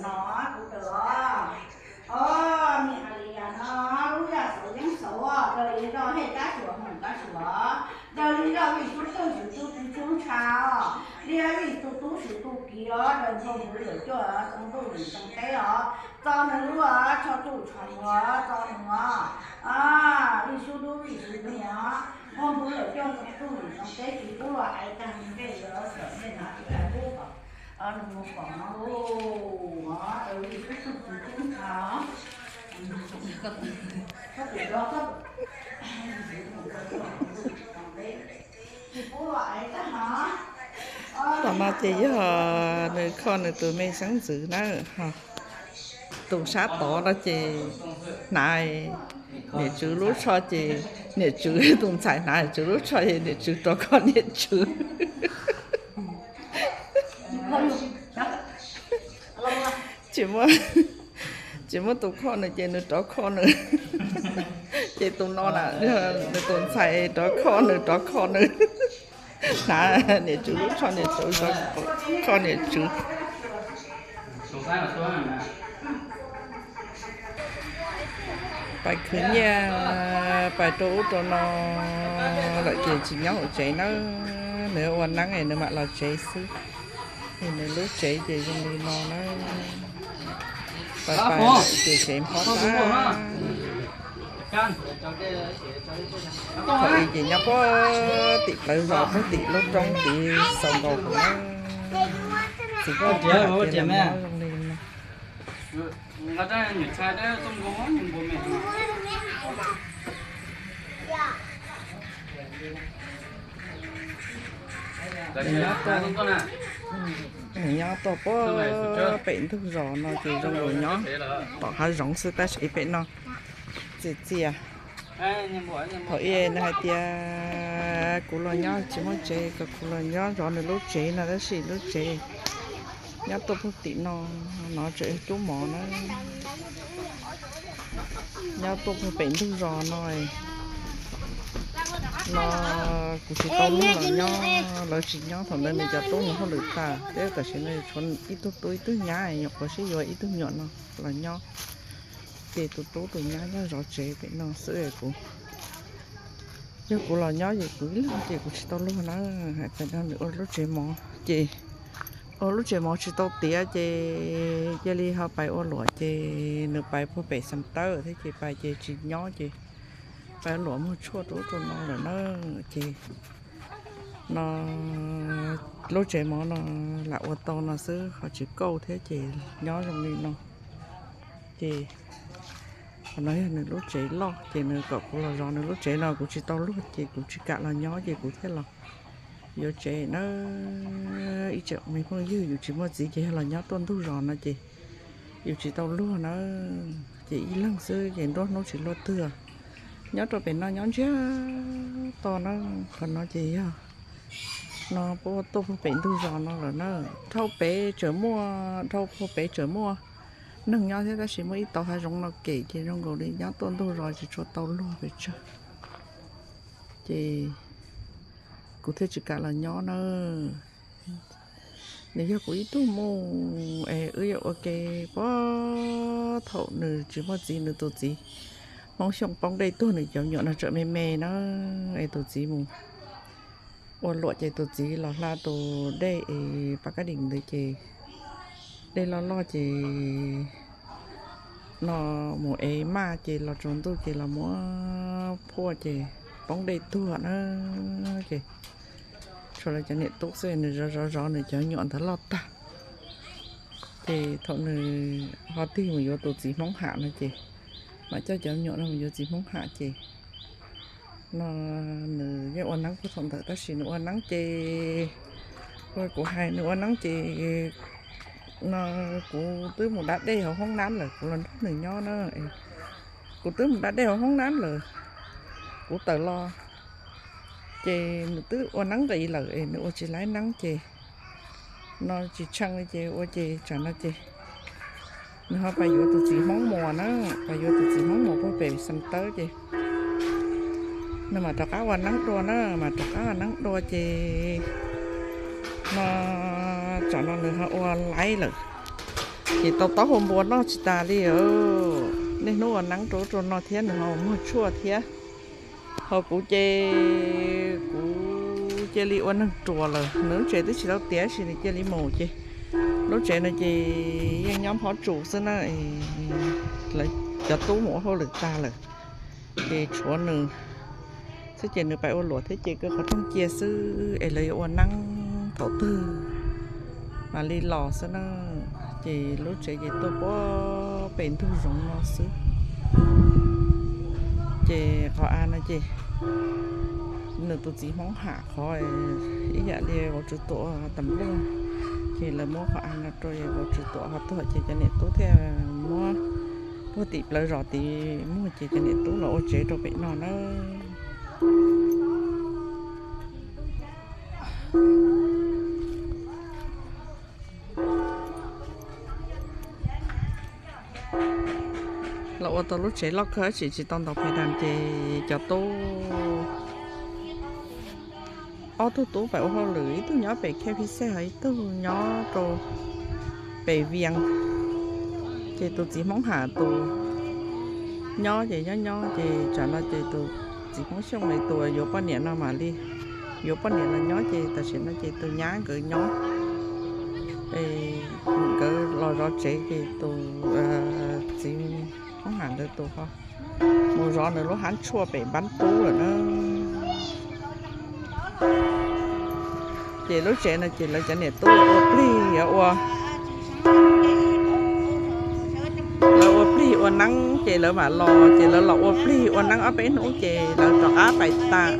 No kuv tawm os. O, me hais li yam no, lub yaj xauv yeeb xauv, raws li zoj hej kab suas hoom kab suas, raws li zoj vij sub twg swv tub tub tub ntsha os, li vij tus tub swv tus kiv os, raws nthoo npus lawm cuaj txoov ntuj lwm txoov teb os, txo nws lub tsho tsuj tsho muag txo nws os. Vij sub tub vij sub twg os, nthoo npus lawm cuaj txoov ntuj lwm txoov teb tsis pub luag aiv tag nqe yuav tawm ntej no tsis aiv pub kom nws mus kom no lus os, raws li vij sub tug tub tub ntsha os. Tom no ces yog nws kho nws tus me xeeb ntxwv na. Tus sab tod no ces hnav niam tswv lub tsho ces niam tswv, tus ntxhais hnav niam tswv lub tsho ces niam tswv rov kho niam tswv. Tsis muaj, tsis muaj tus kho nws ces nws rov kho nws. Ces tus no na, nws tus ntxhais rov kho nws, rov kho nws. Hnav niam tswv lub tsho, niam tswv rov kho niam tswv. Pais khwv nyiaj, pais rau ub rau no lawm ces tsis nyob hauv tsev nawb. Nws ua neeb es nws mam los tsev xwb. Es nws lub tsev ces zoo li no na. Pais pais lawm ces tsev nphob tag. Thaum ub ces nyob puag tim plawv zos puag tim lub roob tid xaus nkaus kuv na. Txiv tub tias zoo li no. Nws nyob tuaj puag pem ntug zos no ces zoo nkaus nyob tom hav zoov xwb tab sis pem no txias txias. Thaum ub nws hais tias kuv los nyob tsis muaj tsev, kom kuv los nyob zov nws lub tsev no tab sis lub tsev nyob tuaj puag tim no, no tseem yog cub mov na. Nyob tuaj puag pem ntug zos no, no kuv tsis tau luag los nyob, lawv tsis nyob thaum ntawd nws cov tub mus hauj lwm tag thiab tam sim no tshuav ib tug tub ib tug nyab nyuam qhuav sib yuav ib tug nyuam no los nyob. Ces tus tub tus nyab nyob zov tsev pem no xwb kuv. Yog kuv los nyob ces kuv ib leeg ces kuv tsis tau luag na, hais tias nws ua lub tsev mov ces ua lub tsev mov tsis tau tiav ces cia li ho pais ua luam ces nws pais puag pem Xam Tawb thiab ces pais ces tsis nyob ces pais ua luam muag tshuaj rau ub rau no lawm na. Ces no lub tsev mov no lam ua tau no xwb ho tsis kauj thiab ces nyob zoo li no. Ces qhov no yog nws lub tsev loj ces nws kom kuv los zov nws lub tsev no kuv tsis tau luag ces kuv tsis kam los nyob ces kuv thiaj los yuav tsev na. Ib tsoom me phooj ywg, yus tsis muaj txiv ces yog los nyob tuaj ntug zos no ces yus tsis tau luag na, ces ib leeg xwb ces nruab hnub tsis luaj twg. Nyob rau pem no nyob ntsiag to na. Qhov no ces yog no puag tuaj puag pem ntug zos no lawm na. Dhau pem tseem muaj, dhau puag pem tseem muaj neeg nyob thiab tab sis muaj ib tauv hav zoov no kem ces zoo nkaus li nyob tuaj ntug zos tsis tshua tau luag pes tsawg. Ces kuv thiaj tsis kam los nyob na. Nws yog kuv ib tug mus es wb yuav ua ke puag thaum nws tsis muaj txiv, nws tus txiv Hmoob Xyooj poob dej tuag, nws cov me nyuam no tseem me me na, es tus txiv mus ua luam ces tus txiv los hla tus dej es pas kab dim ntawd ces dej loj loj ces no mus ev maj ces los tsaus ntuj ces los muab phuaj ces poob dej tuag na. Ces tshuav lawv cov niam tub xwb, nws zov zov zov nws cov nyuam ntawd loj tag. Ces thaum nws ho tig mus yuav tus txiv Hmoob Ham no ces mam coj cov nyuam no mus yuav txiv Hmoob Ham ces no nws yeej ua neeb puag thaum ntawd tab sis nws ua neeb ces, ua kuv hais nws ua neeb ces no kuv twb mus da dej hauv hoob nab lawm, kuv los nrog nws nyob na. Kuv twb mus da dej hauv hoob nab lawm, kuv tawm los ces nws twb ua neeb nqis lawm es nws ua tsis laib neeb ces no tsis tshee li ces ua ces tsam no ces nws ho pais yuav tus txiv Hmoob Muas na, pais yuav tus txiv Hmoob Muas puag pem Xam Tawb ces nws mam rov qab ua neeb dua na, mam rov qab ua neeb dua ces no tsam no nws ho ua laib lawm. Ces tau taub hau npua noj tsis tas li. Niaj hnub ua neeb rau ub rau no thiab nws ho muag tshuaj thiab. Ho kuv ces kuv cia li ua neeg ruam lawm, nws lub tsev twb tsis tau tiav tab sis nws cia li mus ces lub tsev no ces yeej nyob phob tsus xwb na. Lawv cov tub mus ua hauj lwm tag lawm ces tshuav nws xwb ces nws pais ua luam thiab ces kaw qhov rooj cia xwb es lawv yuav ua neeb thaum twg mam li los xwb na. Ces lub tsev ces tuaj puag pem ntug zoov no xwb. Ces qhov av no ces nws tus txiv Hmoob Ham qhov ib yam li vauv tswv tuam tam nplooj, ces lawv muab qhov av no rau vauv tswv tuam ho tuag ces cov niam tub thiaj muab puag tim plawv zos tid muag ces cov niam tub los ua tsev rau pem no na. Los ua tau lub tsev loj kawg tab sis tsis tau ntaus pes das ces cov tub, ob tug tub pais ua hauj lwm, ib tug nyob pem K P C ho ib tug nyob rau pem Vias. Ces tus txiv Hmoob Ham tus nyob ces nyob nyob ces tsam no ces tus txiv Hmoob Xyooj tus yuav poj niam no mam li yuav poj niam los nyob ces tam sim no ces tus nyab nkawd nyob, nkawd los zov tsev ces tus txiv Hmoob Ham ntawd tus ho mus zov nws lub hab tshuaj pem npab pub lawm na. Ces lub tsev no ces lawv cov niam tub ua plig ua, lawv ua plig ua neeb ces lawv mam los ces lawv los ua plig ua neeb ob peb hnub ces lawv rov qab pais tas.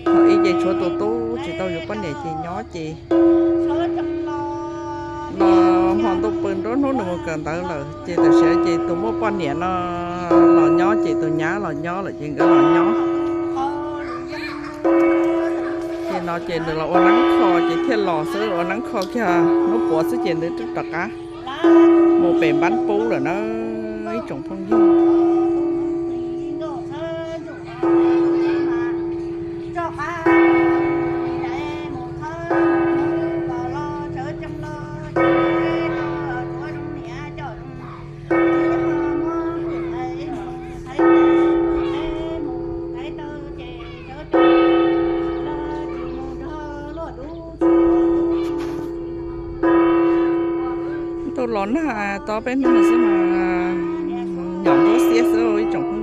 Thaum ub ces tshuav tus tub tsis tau yuav poj niam ces nyob ces los hmo ntuj pw nruab hnub nws mus kawm ntawv lawm ces tam sim no ces tus muaj poj niam no los nyob ces tus nyab los nyob lawm ces nkawd los nyob. Ces no ces nws los ua neeb kho ces thiaj los xwb, ua neeb kho kiag hnub puav xwb ces nws twb rov qab mus pem npab pub lawm na ib tsoom phooj ywg. Tau los nag tau peb hnub no xwb mas nyom nruab xiab xwb ib tsoom phooj